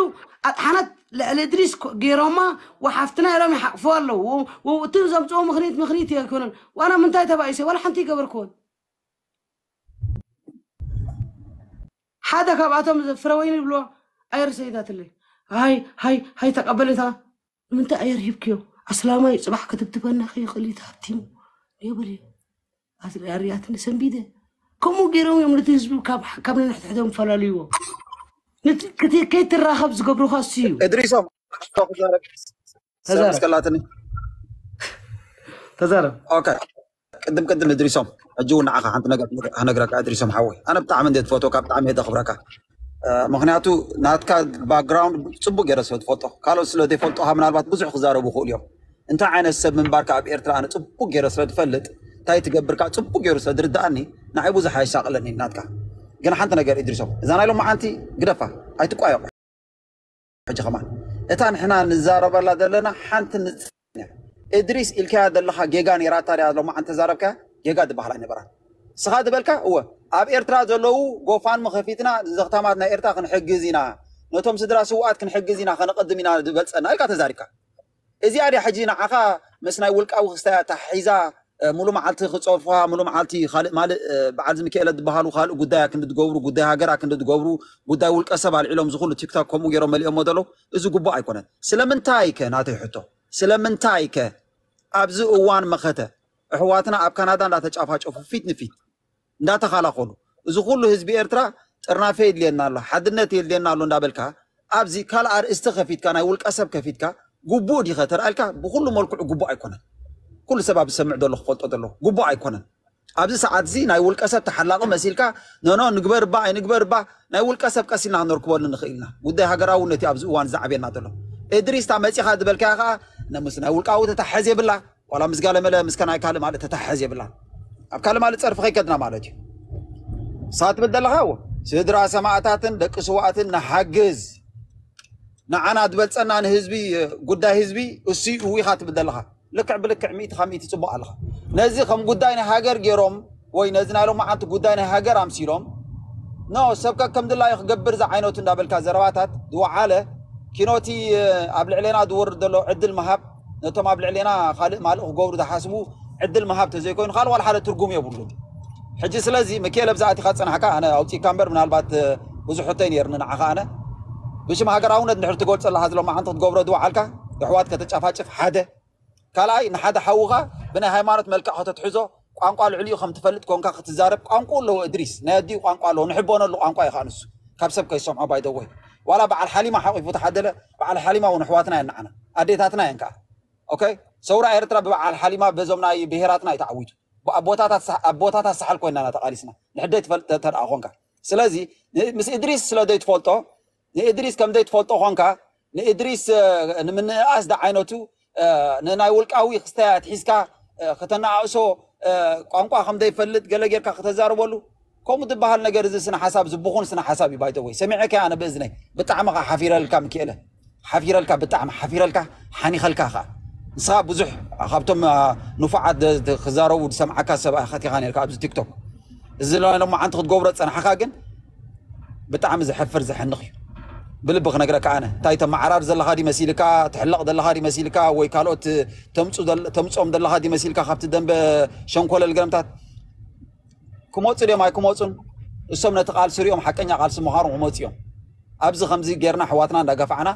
ኣድሓነት ልዕሊ እድሪስ ኮ- ገይሮማ፣ ወሓፍትና ኢሎም ይሓቕፍዋ ኣለዉ። ወ- እቲ ዘምፅኦ ምኽኒት ምኽኒት ኣይኮነን። ዋላ ምንታይ ተባኢሰ፣ ዋላ ሓንቲ ይገበርክዎን። ሓደ ካብኣቶም እዚ ፍረወይኒ ይብልዎ፣ ኣየር ሰይዳትለይ። ሃይ፣ ሃይ፣ ሃይ ተቐበል እንታ። ንምንታይ ኣየር ሂብክዮ? ኣስላማይ ጽባሕ ክትብትበና ከይኽእል እዩ ተሃብቲሙ። የብል እዩ። ኣስ- ኣርያትኒ ሰንቢደ። ከምኡ ገይሮም እዮም ነቲ ህዝቢ ካብ ካብ ነንሕድሕዶም ፈላልይዎ። ነቲ ክቲ- ከይትራኸብ ዝገብሩኻ እሱ እዩ። እድሪሶም ክዛረብ ሰብ ተዛረብ። ምስከላትኒ ተዛረብ። ኦኬ። ቅድም ቅድም እድሪሶም፣ ሕጂ እውን ንዓኻ ሓንቲ ነገር ክነግረካ እድሪሶም ሓወይ፣ ኣነ ብጣዕሚ እንደ ትፈትወካ፣ ብጣዕሚ እየ ዘኽብረካ። እ፣ ምክንያቱ ናትካ ባክግራውንድ ጽቡቅ ገይረ ስለ ትፈልጦ፣ ካልኦት ስለ ዘይፈልጦኻ ምናልባት ብዙሕ ክዛረቡ ይኽእሉ እዮም። እንታይ ዓይነት ሰብ ምንባርካ ኣብ ኤርትራ ኣነ ጽቡቅ ገይረ ስለ ትፈልጥ፣ እንታይ ትገብርካ ጽቡቅ ገይሩ ስለ ዝርድኣኒ፣ ንዓይ ብዙሕ ኣየሻቅለኒ ናትካ። ግን ሓንቲ ነገር እድሪሶም፣ እዛ ናይ ሎማዓንቲ ግደፋ፣ ኣይትቋየቑ። ሕጂ ከማን እታ ንሕና ንዛረበላ ዘለና ሓንቲ ንጽ እድሪስ ኢልካያ ዘለኻ ጌጋ ነይራታ ድያ? ሎማዓንቲ ተዛረብካያ ጌጋ ዝበሃል ኣይነበራን። ንስኻ ዝበልካ እወ፣ ኣብ ኤርትራ ዘለዉ ጎፋንሚ ከፊትና ንዘኽታማት ናይ ኤርትራ ክንሕግዝ ኢና፣ ነቶም ስድራ ስውኣት ክንሕግዝ ኢና፣ ከነቐድም ኢና ዝበልጸና ኢልካ ተዛሪብካ። እዚኣ ድያ ሕጂ ንዓኻ ምስ ናይ ውልቃዊ ክስታያ ታሒዛ፣ እ፣ ሙሉ መዓልቲ ክጸርፉኻ፣ ሙሉ መዓልቲ ካልእ ማልእ፣ እ፣ በዓል ዝሚካኤለ ዝበሃሉ ካልእ ጉዳያ ክንዲ ትገብሩ፣ ጉዳይ ሃገራ ክንዲ ትገብሩ፣ ጉዳይ ውልቀ ሰብ ኣልዒሎም ዝኹሉ ቲክቶክ ከምኡ ገይሮም መሊኦሞ ዘለዉ፣ እዚ ግቡእ ኣይኮነን። ስለምንታይ ከ ናተይ ሕቶ፣ ስለምንታይ ከ ኣብዚ እዋን መኸተ ኣሕዋትና ኣብ ካናዳ እንዳተጫፋጨፉ ፊት ንፊት እንዳተኻላኸሉ፣ እዚ ኩሉ ህዝቢ ኤርትራ ጥርናፈ የድልየና ኣሎ፣ ሓድነት የድልየና ኣሎ እንዳበልካ፣ ኣብዚ ካልእ ኣርእስቲ ከፊትካ፣ ናይ ውልቀ ሰብ ከፊትካ፣ ግቡእ ዲኸ ተርኣልካ? ብኩሉ መልክዑ ግቡእ ኣይኮነን። ኩሉ ሰብ ኣብ ዝሰምዕ ዘሎ ክፈልጦ ዘለዎ ግቡእ ኣይኮነን። ኣብዚ ሰዓት እዚ ናይ ውልቀ ሰብ ተሓላቒ መሲልካ፣ ኖኖ ንግበር እባ ኣይንግበር እባ፣ ናይ ውልቀ ሰብ ቀስ ኢልና ክንረክበሉ ንኽእል ኢና። ጉዳይ ሃገራውነት እዩ ኣብዚ እዋን ዝዓብየና ዘሎ። እድሪስ እታ መፂኻ ዝበልካያ ከዓ ነምስ ናይ ውልቃዊ ተታሓዝ የብላ፣ ዋላ ምስ ጋለመለ ምስ ከናይ ካልእ ማለት ተታሓዝ የብላ። ኣብ ካልእ ማለት ፀርፊ ከይከድና ማለት እዩ። ንስኻ ትብል ዘለኻ እወ፣ ስድራ ሰማእታትን ደቂ ስዋእትን ንሓግዝ። ንዓና ዝበልጸና ንህዝቢ፣ ጉዳይ ህዝቢ እሱ እዩ ኢኻ ትብል ዘለኻ። ልክዕ ብልክዕ ሚእቲ ካብ ሚእቲ ጽቡቕ ኣለኻ። ነዚ ከም ጉዳይ ናይ ሃገር ገይሮም ወይ ነዚ ናይ ሎማዓንቲ ጉዳይ ናይ ሃገር ኣምሲሎም፣ ኖ፣ ሰብ ከከም ድላዩ ክገብር ዝዓይነቱ እንዳበልካ ዘረባታት ዝወዓለ ኪኖቲ ኣብ ልዕሌና ዝወርድ ዘሎ ዕድል ምሃብ፣ ነቶም ኣብ ልዕሌና ካልእ ማልእ ክገብሩ ዝሓስቡ ዕድል ምሃብ ተዘይኮይኑ ካልእ ዋላ ሓደ ትርጉም የብሉን። ሕጂ ስለዚ ሚኪኤል ኣብዚ ኣቲኻ ዝጸናሕካ ኣነ ኣውጺእካ እምበር ምናልባት ብዙሕ ሕቶይ ነይርኒ ንዓኻ ኣነ ብሽም ሃገራውነት እንድሕር ትገልጾ ኣለኻ እዚ ሎማዓንቲ ክትገብሮ ዝወዓልካ የሕዋት ከተጫፋጭፍ ሓደ ካልኣይ ንሓደ ሓውኻ ብናይ ሃይማኖት መልክዕ ከተትሕዞ ቋንቋ ልዕሊኡ ከም ትፈልጥ ኮንካ ክትዛረብ ቋንቋ ኣለዎ እድሪስ ናይ ኣዲኡ ቋንቋ ኣለዎ ንሕበነሉ ቋንቋ እዩ ከዓ ንሱ ካብ ሰብ ከይሰምዖ ባይደወይ ዋላ በዓል ሓሊማ ሓቂፉ ተሓደለ በዓል ሓሊማ እውን ኣሕዋትና እየን ንዓና ኣዴታትና እየን ከዓ ኦኬ ሰውራ ኤርትራ ብበዓል ሓሊማ በዞም ናይ ብሄራትና እዩ ተዓዊቱ ኣቦታታት ኣቦታታት ሳሓል ኮይና ኢና ተቃሊስና ንሕደይ ትፈልጥ ተርኣ ኮንካ ስለዚ ምስ እድሪስ ስለ ዘይትፈልጦ፣ ንእድሪስ ከም ዘይትፈልጦ ኾንካ፣ ንእድሪስ ንምንእኣስ ዳ ዓይነቱ፣ ንናይ ውልቃዊ ክስተያት ሒዝካ ከተነኣእሶ፣ ቋንቋ ከም ዘይፈልጥ ገለ ጌርካ ከተዛርበሉ፣ ከምኡ ዝበሃል ነገር፣ እዚ ስነ ሓሳብ፣ ዝብኹን ስነ ሓሳብ እዩ። ባይተወይ ሰሚዐካ ኣነ ብእዝነይ ብጣዕሚ ኸዓ ሓፊረልካ ምክኤለ፣ ሓፊረልካ፣ ብጣዕሚ ሓፊረልካ፣ ሓኒኸልካ ኸዓ። ንስኻ ብዙሕ ካብቶም ንፉዓት ክዛረቡ ዝሰምዓካ ሰብ ኸቲኻ ነርካ ኣብዚ ቲክቶክ። እዚ ሎማዓንቲ ክትገብሮ ዝጸናሕካ ግን ብጣዕሚ ዘሕፍር ዘሕንኽ እዩ። ብልቢ ክነግረካ ኣነ፣ እንታይ ተመዓራር ዘለኻ ድዩ መሲልካ፣ ትሕለቕ ዘለኻ ድዩ መሲልካ፣ ወይ ካልኦት ተምጾም ዘለኻ ድዩ መሲልካ ካብቲ ደንበ ሸንኮለል ገለምታት ክመጹ ድዮም ኣይክመጹን፣ እሶም ነቲ ቃልሲ ሪኦም ሓቀኛ ቃልሲ ምዃኑ ክመጹ እዮም። ኣብዚ ከምዚ ጌርና ኣሕዋትና እንዳገፋዕና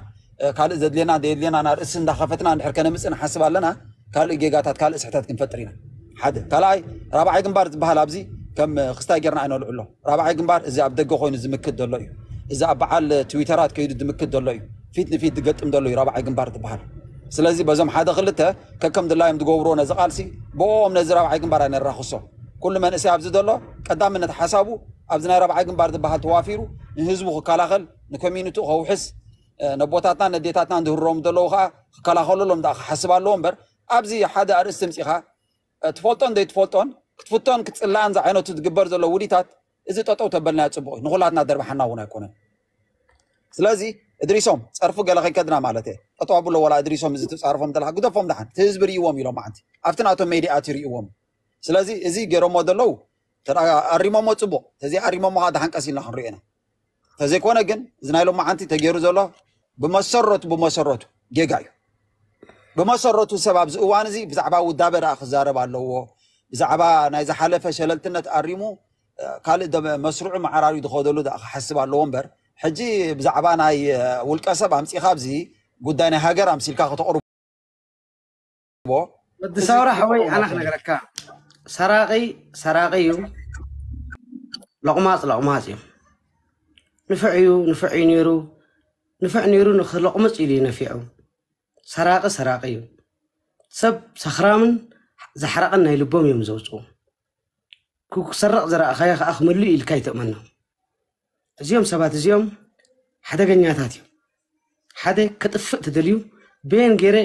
ካልእ ዘድልየና ዘየድልየና ናርእሲ እንዳኸፈትና እንድሕር ከነምጽእ ንሓስብ ኣለና፣ ካልእ ጌጋታት ካልእ ስሕተት ክንፈጥር ኢና። ሓደ ካልኣይ፣ ራብዓይ ግንባር ዝበሃል ኣብዚ ከም ክስታይ ጌርና ኣይነልዕሎ። ራብዓይ ግንባር እዚ ኣብ ደገ ኮይኑ ዝምክት ዘሎ እዩ። እዚ ኣብ በዓል ትዊተራት ከይዱ ዝምክት ዘሎ እዩ። ፊት ንፊት ዝገጥም ዘሎ እዩ ራብዓይ ግንባር ዝበሃል። ስለዚ በዞም ሓደ ክልተ ከከም ድላዮም ዝገብርዎ ነዚ ቃልሲ፣ ብኦም ነዚ ራብዓይ ግንባር ኣይነራኽሶ። ኩሉ መንእሰይ ኣብዚ ዘሎ ቀዳምነት ሓሳቡ ኣብዚ ናይ ራብዓይ ግንባር ዝበሃል ተዋፊሩ ንህዝቡ ክከላኸል፣ ንኮሚኒቲኡ ከውሕስ፣ ነቦታትና ነዴታትና ዝህሮም ዘለዉ ከዓ ክከላኸለሎም ደኣ ክሓስብ ኣለዎ እምበር፣ ኣብዚ ሓደ ኣርእስቲ ምፂኻ ትፈልጦን ዘይትፈልጦን ክትፍቶን ክትፅላእን ዝዓይነቱ ዝግበር ዘሎ ውዲታት፣ እዚ ጠጠው ተበልናዮ ፅቡቅ እዩ። ንኩላትና ደርብሓና እውን ኣይኮነን። ስለዚ እድሪሶም ፀርፉ ገለ ከይከድና ማለት እየ። ጠጠው ኣብሎ ወላ እድሪሶም እዚ ትፃርፎም ዘለካ ግደፎም ደሓን። እቲ ህዝቢ ርእይዎም ኢሎም መዓንቲ ኣብቲ ናቶም ሜድያ እቲ ርእይዎም። ስለዚ እዚ ገይሮሞ ዘለዉ ተዳ ኣሪሞሞ ፅቡቅ፣ ተዘይ ኣሪሞሞ ከዓ ደሓን ቀስ ኢልና ክንሪኦ ኢና። ተዘይኮነ ግን እዚ ናይ ሎማዓንቲ ተገይሩ ዘሎ ብመሰረቱ ብመሰረቱ ጌጋ እዩ። ብመሰረቱ ሰብ ኣብዚ እዋን እዚ ብዛዕባ ውዳበ ደኣ ክዛረብ ኣለዎ። ብዛዕባ ናይ ዝሓለፈ ሸለልትነት ኣሪሙ ካልእ መስርዑ መዓራርዩ ዝኸደሉ ደኣ ክሓስብ ኣለዎ እምበር፣ ሕጂ ብዛዕባ ናይ ውልቀ ሰብ ኣምፂኻ ኣብዚ ጉዳይ ናይ ሃገር ኣምሲልካ ከተቕርቦ ወዲ ሳውራ ሓወይ ኣነ ክነግረካ፣ ሰራቂ ሰራቂ እዩ፣ ሎቕማፅ ሎቕማፅ እዩ። ንፍዕ እዩ ንፍዕ እዩ ነይሩ፣ ንፍዕ ነይሩ ንክሎቕምፅ ኢሉ እዩ ነፊዑ። ሰራቂ ሰራቂ እዩ። ሰብ ሰኽራምን ዝሓረቐን ናይ ልቦም እዮም ዘውፅኡ። ክሰርቕ ዝረኣኻዮ ከዓ ክምልእ ኢልካ ይትእመኖም። እዚኦም ሰባት እዚኦም ሓደገኛታት እዮም። ሓደ ከጥፍእ ተደልዩ በየን ገይረ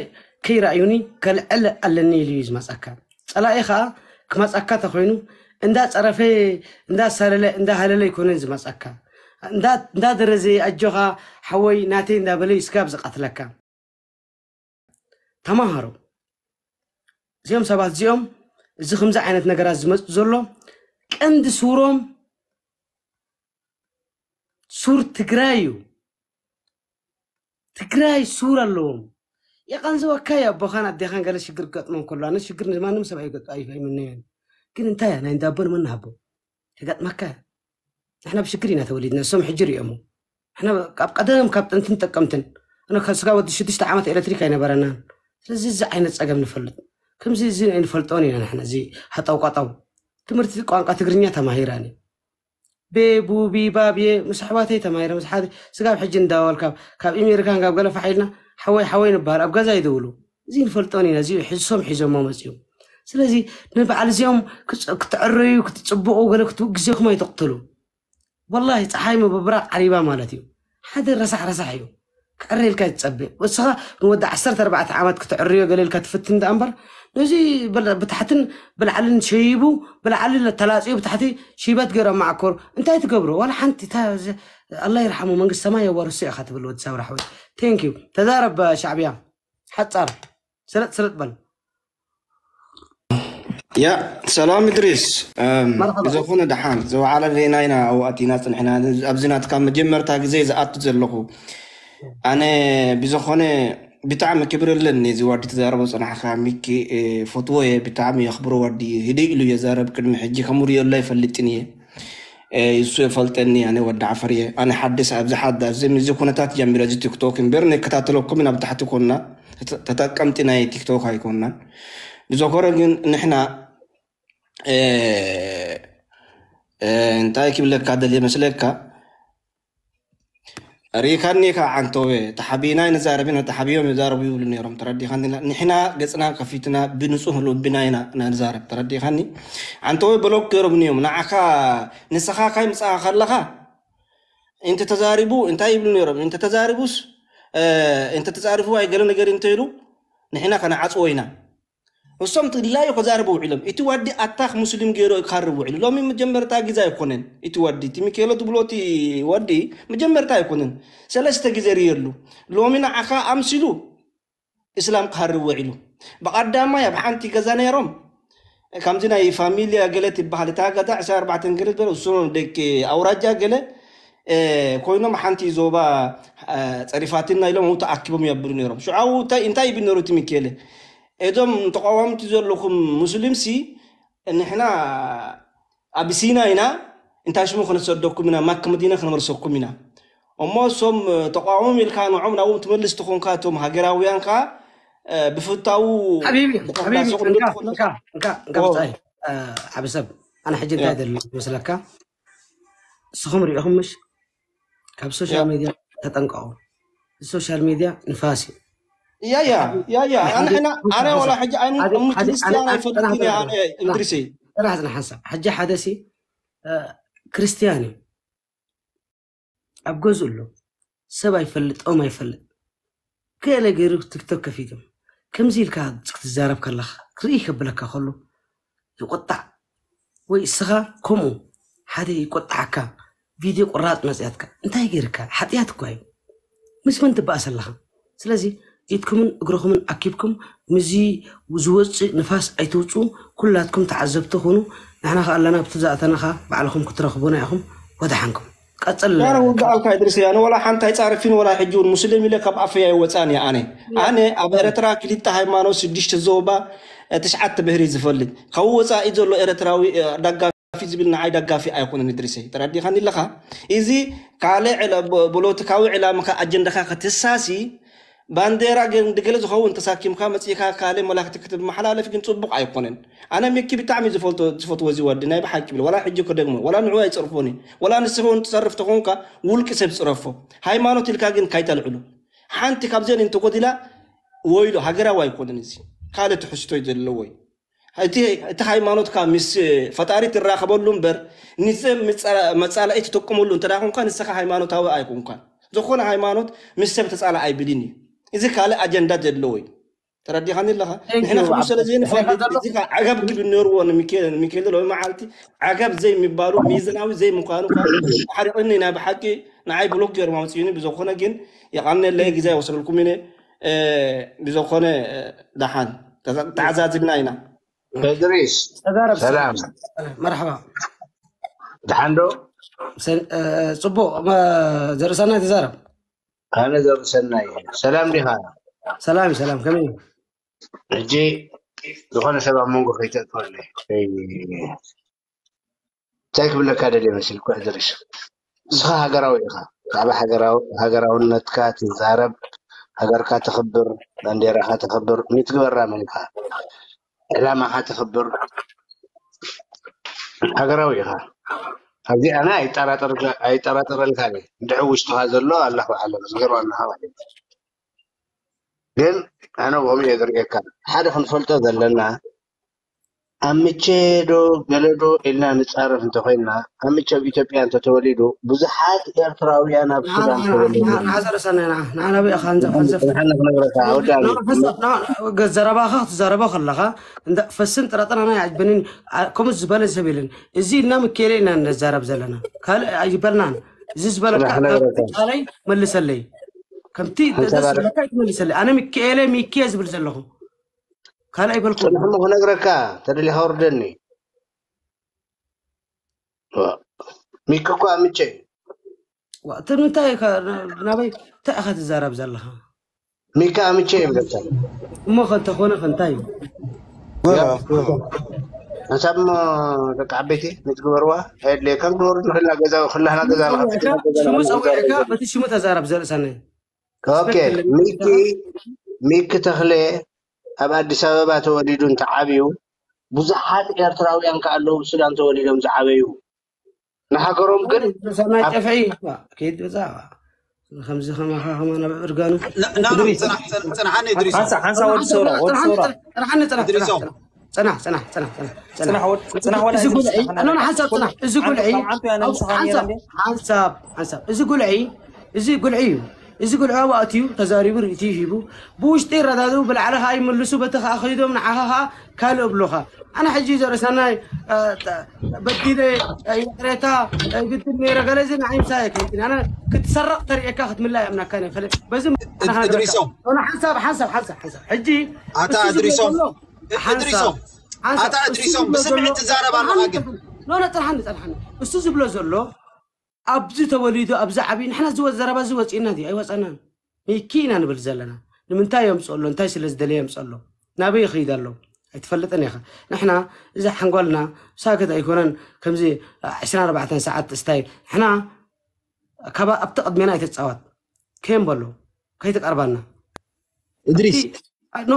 ከይረኣዩኒ ከልዕል ኣለኒ ኢሉ እዩ ዝመፀካ። ፀላኢ ከዓ ክመፀካ ተኮይኑ እንዳ ፀረፈ እንዳ ሳለለ እንዳ ሃለለ ይኮነን ዝመፀካ። እንዳ ደረዘ ኣጆኻ ሓወይ ናተይ እንዳበለ እዩ ስጋብ ዝቐትለካ። ተማሃሩ። እዚኦም ሰባት እዚኦም እዚ ከምዚ ዓይነት ነገራት ዝመፁ ዘሎ ቀንዲ ሱሮም ሱር ትግራይ እዩ። ትግራይ ሱር ኣለዎም። የቐንዝወካ እዩ ኣቦኻን ኣዴኻን ገለ ሽግር ክገጥሞም ከሎ፣ ኣነ ሽግር ንማንም ሰብ ኣይምነዮን። ግን እንታይ እያ ናይ እንዳቦ ንመን ንሃቦ? ተጋጥመካ እያ። ንሕና ብሽግር ኢና ተወሊድና፣ እሶም ሕጂ ሪኦሞ። ንሕና ካብ ቀደም ካብ ጥንትን ጠቀምትን ኣነ ካብ ስጋ ወዲ ሽዱሽተ ዓመት ኤሌክትሪክ ኣይነበረናን። ስለዚ እዚ ዓይነት ፀገም ንፈልጥ ከምዚ እዚ ኣይንፈልጦን ኢና ንሕና። እዚ ሃጠውቃጠው ትምህርቲ ቋንቋ ትግርኛ ተማሂራኒ ቤቡቢባብየ ምስ ኣሕዋተይ ተማሂረ ምስ ሓደ ስጋብ ሕጂ እንዳበልካ ካብ ኢሜሪካን ካብ ገለ ፋሕ ኢልና ሓወይ ሓወይ ንበሃል ኣብ ገዛ ይደውሉ። እዚ ንፈልጦን ኢና። እዚ ሕሶም ሒዞሞ መፅዮም። ስለዚ ንበዓል እዚኦም ክትዕረዩ ክትፅብቑ ገለ ክትግዜኹም ኣይተቕትሉ። ወላሂ ፀሓይ ምብብራቕ ዓሪባ ማለት እዩ። ሓደ ረሳሕ ረሳሕ እዩ። ክዕረ ኢልካ ይፀበ። እስኻ ንወዲ ዓሰርተ ኣርባዕተ ዓመት ክትዕርዮ ገለ ኢልካ ትፍትን ደኣ እምበር ነዚ ብታሕትን ብላዕልን ሸይቡ ብላዕሊ ተላፅዩ ብታሕቲ ሽበት ገይሮም ማዕኮር እንታይ ትገብሮ? ዋላ ሓንቲ ኣላ ይርሓሙ መንግስቲ ሰማይ የዋርሶ ኢኻ ትብል ወዲ ሳውራ ሓወይ። ቴንክ ዩ ተዛረብ ሻዕብያ ሓፃር ስለጥ ስለጥ በል። ያ ሰላም እድሪስ ብዘኾነ ደሓን ዝወዓለ ዜና ኢና ኣዋእቲና ፅንሕና ኣብዚ ናትካ መጀመርታ ግዜ ዝኣቱ ዘለኹ ኣነ ብዘኾነ ብጣዕሚ ክብሪ ኣለኒ እዚ ዋዲ ተዛረቦ ፅናሕካ ሚኪ ፈትዎ እየ ብጣዕሚ የኽብሮ ዋዲ ህደይ ኢሉ የዛረብ ቅድሚ ሕጂ ከምኡ ሪኦሎ ኣይፈልጥን እየ እሱ የፈልጠኒ ኣነ ወዲ ዓፈር እየ ኣነ ሓድስ ኣብዚ ሓዳስ እዚ ኩነታት ጀሚረ እዚ ቲክቶክ እምበር ንከታተለኩም ናብ ታሕቲ ኮና ተጠቀምቲ ናይ ቲክቶክ ኣይኮናን ብዘኮረ ግን ንሕና እንታይ ክብለካ ደልየ መስለካ ርኢኻኒ ኢኻ ዓንተወ፣ ተሓቢእና ኣይንዛረብን፣ ተሓቢኦም ይዛረቡ ይብሉ ነይሮም። ተረዲኻኒ? ንሕና ገጽና ከፊትና ብንጹህ ልብና ኢና ንዛረብ። ተረዲኻኒ? ዓንተወ ብሎክ ገይሮምኒ እዮም። ንዓኻ፣ ንስኻ ካይ ምጻኻ ከለኻ እንተ ተዛሪቡ እንታይ ይብሉ ነይሮም? እንተ ተዛሪቡስ፣ እ፣ እንተ ተጻሪፉ ኣይገለ ነገር እንተ ኢሉ ንሕና ከነዓጽዎ ኢና። እሶም ድላዩ ከዛርቡ ውዒሎም። እቲ ወዲ ኣታክ ሙስሊም ገይሩ ክሃርብ ውዒሉ። ሎሚ መጀመርታ ግዜ ኣይኮነን። እቲ ወዲ፣ እቲ ሚካኤሎ ትብሎ እቲ ወዲ መጀመርታ ኣይኮነን። ሰለስተ ግዜ ርእየሉ። ሎሚ ንዓኻ ኣምሲሉ እስላም ክሃርብ ውዒሉ። ብቐዳማይ ኣብ ሓንቲ ገዛ ነይሮም። ከምዚ ናይ ፋሚልያ ገለ ትበሃል እታ ገዛ ዕስራን ኣርባዕተን ገለ ዝበለ እሱ ደቂ ኣውራጃ ገለ፣ እ፣ ኮይኖም ሓንቲ ዞባ፣ እ፣ ጸሪፋትና ኢሎም ኣብኡ ተኣኪቦም የብሉ ነይሮም። ሽዑ ኣብኡ እንታይ፣ እንታይ ይብል ነይሩ እቲ ሚካኤለ? እዞም ተቃዋምቲ ዘለኹም ሙስሊምሲ ንሕና ኣቢሲና ኢና፣ እንታይ ሽሙ ከነሰደኩም ኢና፣ ማክ መዲና ከነመልሰኩም ኢና። እሞ እሶም ተቃወሞም ኢልካ ንዖም ናብኦም ትመልስ ትኾንካ፣ እቶም ሃገራውያን ከኣ፣ እ፣ ብፍታው ሓቢቢ፣ ሓቢቢ፣ ብተመሳሰሉ እንካ፣ ትኾኑ። እንካ፣ እንካ፣ እንካ ኦ። ብጻይ፣ እ፣ ዓቢ ሰብ፣ ኣነ ሕጂ እንታይ ያ። ደሊ መስለካ? ንስኹም ሪኢኹም ምሽ? ካብ ሶሻል ያ። ሚድያ ተጠንቀቑ። ሶሻል ሚድያ ንፋስ እዩ። ያ፣ ያ፣ ያ፣ ያ። ኣነ፣ ኣነ፣ ኣነ ወላ ሕጂ ኣይኑ ሓደ፣ እሙ ሓደ፣ ክርስትያን ኣነ፣ ኣይፈልጥን ኣነ፣ እየ፣ ኣነ፣ ኣነ፣ እድሪሰይ። ጥራሕ ጽናሕ ሓንሳብ። ሕጂ ሓደ ሲ፣ እ፣ ክርስትያን እዩ። ኣብ ገዝኡ ኣሎ። ሰብ ኣይፈልጥ፣ ኦም ኣይፈልጥ። ገለ ገይሩ ቲክቶክ ከፊቶም። ከምዚ ኢልካ ክትዛረብ ከለኻ፣ ክርኢ ከብለካ ከሎ፣ ይቆጣዕ። ወይ እስኻ ከምኡ ሓደ ይቆጣዓካ፣ ቪድዮ ቁራጽ መጽያትካ። እንታይ ገይርካ? ሓጢኣት እኳ እዩ። ምስ መን ትበኣስ ኣለኻ? ስለዚ ኢድኩምን እግርኹምን ኣኪብኩም ምስዚ ዝወጽእ ንፋስ ኣይትውጽኡ። ኩላትኩም ተዓዘብቲ ኩኑ። ንሕና ከኣ ኣለና፣ ብቲ ዝኣተና ከኣ ባዕልኹም ክትረኽቡና ኢኹም። ወደሓንኩም። ቀጽል። ኣረ ውግኣልካ እድሪስ፣ ኣነ ወላ ሓንቲ ኣይጻረፊን፣ ወላ ሕጂ እውን ሙስሊም ኢለ ካብ ኣፈይ ኣይወጻን እየ። ኣነ፣ ኣነ ኣብ ኤርትራ ክልተ ሃይማኖት፣ ሽዱሽተ ዞባ፣ እ፣ ትሽዓተ ብህሪ ዝፈልጥ፣ ካብ ወጻኢ ዘሎ ኤርትራዊ፣ እ፣ ደጋፊ ዝብል ንዓይ ደጋፊ ኣይኮነን እድሪሰይ። ተረዲኻኒ ኣለኻ? እዚ ካልእ ዕላ-፣ ብ-፣ ፖለቲካዊ ዕላምካ ኣጀንዳኻ ከተሳሲ፣ ባንዴራ ገ-፣ ገለ ዝኸውን ተሳኪምካ መጺእካ ካልእ መልእኽቲ ክትመሓላለፍ ግን ጽቡቕ ኣይኮነን። ኣነ ሚኪ ብጣዕሚ ዝፈልጦ፣ ዝፈትዎ እዚ ወዲ ናይ ብሓቂ ብል። ወላ ሕጂ ክደግሞ፣ ወላ ንዑ ኣይጽርፎን እየ። ወላ ንስኻ እውን ትጸርፍ ተኾንካ ውልቂ ሰብ ጽረፎ። ሃይማኖት ኢልካ ግን ካይተልዕሉ። ሓንቲ ካብዘን እንተጎዲላ ወይሎ፣ ሃገራዊ ኣይኮነን እዚ። ካልእ ትሕዝቶ እዩ ዘለዎ እዩ። እቲ፣ እቲ ሃይማኖትካ ምስ ፈጣሪ ትራኸበሉ እምበር፣ ንሰብ መጻ-፣ መጻልኢ ትጥቀመሉ እንተ ደኣ ኾንካ፣ ንስኻ ሃይማኖታዊ ኣይኮንካን። ዝኾነ ሃይማኖት ምስ ሰብ ተጻልእ ኣይብልን እዩ። እዚ ካልእ ኣጀንዳ ዘለዎ እዩ። ተረዲኻኒ ኣለኻ? Thank ንሕና you፣ ክብሉ ስለ ኣብቲ ዘይንፈልጥ፣ ሕራይ እዚ ኸዓ ዓገብ ክብል ነይርዎ ንሚካኤል፣ ንሚካኤል ሎሚ መዓልቲ ዓገብ ዘይምባሉ፣ ሚዛናዊ ዘይምዃኑ ኸዓ ኣሕሪቕኒ። ናይ ብሓቂ ንዓይ ብሎክ ገይሮም ኣምፅኡኒ። ብዝኾነ ግን የቐንየለይ፣ ግዜ ኣይወስደልኩም እየ። እ፣ ብዝኾነ፣ እ፣ ደሓን ተዛ-፣ ተዓዛዚብና ኢና። እድሪስ፣ ተዛረብ። ሰላም። መርሓባ። ደሓን ዶ? ሰን-፣ እ፣ ጽቡቕ፣ መ-፣ ዘርእሰናይ ተዛረብ። ኣነ ዘርእሰናይ። ሰላም ዲኻ? ሰላም፣ ሰላም፣ ከመይ? ሕጂ ዝኾነ ሰብ ኣብ መንጎ ከይተእትወለይ። ከይ-፣ እንታይ ክብለካ ደልየ መሲልኩ፣ እድሪስ? ንስኻ ሃገራዊ ኢኻ። ብዛዕባ ሃገራዊ-፣ ሃገራውነትካ ትዛረብ፣ ሃገርካ ተኽብር፣ ባንዴራኻ ተኽብር፣ ንትግበራ መን ኢኻ? ዕላማኻ ተኽብር፣ ሃገራዊ ኢኻ። ኣብዚ ኣነ ኣይጠራጠር-፣ ኣይጠራጠረልካን እየ። እንድዒ ውሽጥኻ ዘሎ ኣላሁ ኣዕለም፣ ዝገርም ኣለኻ ማለት እዩ። ግን ኣነ ብኸምኡ እየ ዝርእየካ። ሓደ ክንፈልጦ ዘለና፣ ኣምቼ ዶ ገለ ዶ ኢልና ንጻረፍ እንተኾይንና፣ ኣምቼ ኣብ ኢትዮጵያ እንተተወሊዱ፣ ብዙሓት ኤርትራውያን ኣብ ንዓ፣ ሱዳን ንዓ፣ ተወሊዶም ንዓ፣ እዮም። ንዓ ዘርእሰናይ፣ ንዓ፣ ንዓ ናበይ ኢኻ? ንዘ-፣ ንዘ-፣ ንዘ-፣ ንሓና ክነግረካ፣ ኣውዳኒ። ንዓ፣ ፈስ-፣ ንዓ፣ ገ-፣ ዘረባኻ ክትዛረባ ከለኻ፣ እንዳ-፣ ፈስን ጥራጥን ኣነ ኣይዓጅበንን። አ-፣ ከምኡ ዝበለ ሰብ የለን። እዚ እና ምኬለ ኢና ንዛረብ ዘለና። ካልእ ኣይበልናን። እዚ ዝበለካ ጽናሕ ክነግረካ። ቃለይ መልሰለይ። ከምቲ ሓንሳብ ደስ ኣረ- ዝበለካ ኣይትመልሰለይ። ኣነ ሚካኤለ፣ ሚኪየ ዝብል ዘለኹ። ካልእ ኣይበልኩ። ጽናሕ እሞ ክነግረካ፣ ተደሊኻ ውርደኒ። ዋ፣ ሚኪ እኮ ኣምቼ እዩ። ዋ፣ እቲ ንምንታይ ኢኻ፣ ና-፣ ናበይ፣ እንታይ ኢኻ ትዛረብ ዘለኻ? ሚኪ ኣምቼ ይብለካ። እሞ ከ እንተኾነ ከ እንታይ እዩ? ሓንሳብ እሞ ደቂ ዓበይቲ ንትግበርዋ፣ ኣየድልየካን። ክንወርድ ንኽእልና ገዛ፣ ኩላህና ገዛ ንኸፍት፣ ገዛ ሽሙ ንኸፍት። ጸዊዕካ፣ በቲ ሽሙ ተዛረብ ዘርእሰናይ። ኦኬ፣ ሪስፔክት የለን። ሚኪ፣ ሚኪ ተኽለ ኣብ ኣዲስ ኣበባ ተወሊዱ እንተዓብዩ፣ ብዙሓት ኤርትራውያን ከኣ ኣለዉ ሱዳን ተወሊዶም ዝዓበዩ። ንሃገሮም ግን ሰናይ ኣብ ጨፍዒ፣ ዋ፣ ከይድ ብዛ፣ ዋ። ከምዚ ከማኻ ከማን ኣብ እርጋኑ ናብሪ ፅናሕ ፅናሓኒ እድሪሶ ሓንሳ ሓንሳ ወዲ ሰውራ ወዲ ሰውራ ጽናሓኒ ጽናሕ እድሪሶ ጽናሕ ወዲ- ጽናሕ ወላ እዚ እድሪስ ጉልዒ ንዓና ኣኖን ሓንሳብ ጽናሕ እዚ ጉልዒ ዓንቱ ያነ ንስኻ ነይረ ሓንሳብ እንዴ ሓንሳብ ሓንሳብ እዚ ጉልዒ እዚ ጉልዒ እዩ። እዚ ጉልዒ ኣብኡ ኣትዩ ተዛሪቡ ርእይቱ ሂቡ ብውሽጢ ይረዳድኡ ብላዕሊ ከዓ ይምልሱ በቲ ከዓ ከይዶም ንዓኻ ከዓ ካልእ እብሉኻ። ኣነ ሕጂ ዘርእሰናይ በዲለ ይቅሬታ ግድል ነይረ ገለ እዚ ንዓይ ምሳይ ኣይከይድን ኣነ ክትሰረቕ ተርእየካ ክትምላይ እምናካ እየ ፈለ በዚ እድሪሶም ኖ ሓንሳብ ሓንሳብ ሓንሳብ ሓንሳብ ሕጂ ኣታ እሱ ዝብሎ እድሪሶም ዘሎ ሓንሳብ እድሪሶም ሓንሳብ ኣታ እሱ እድሪሶም ዝብሎ ብስምዒት ዘሎ ትዛረብ ኣለኻ ግን ኖ ኖ ጽንሓኒ ጽንሓኒ እሱ ዝብሎ ዘሎ ኣብዚ ተወሊዱ ኣብዚ ዓብዩ ንሕና ዝወ ዘረባ እዚ ወፂእና ድዩ ኣይወፀናን። ሚኪ ኢና ንብል ዘለና ንምንታይ የምፅኦ ኣሎ እንታይ ስለ ዝደለየ የምፅኦ ኣሎ ናበይ ይኸይድ ኣሎ ኣይትፈልጥን ኢኻ። ንሕና እዚ ሓንጓልና ሳክት ኣይኮነን ከምዚ ዕስራን ኣርባዕተን ሰዓት ስታይል ንሕና ካብ ኣብቲ ቅድሜና ኣይተፃወት ከየም በሎ ከይትቀርባና እድሪስ ኖ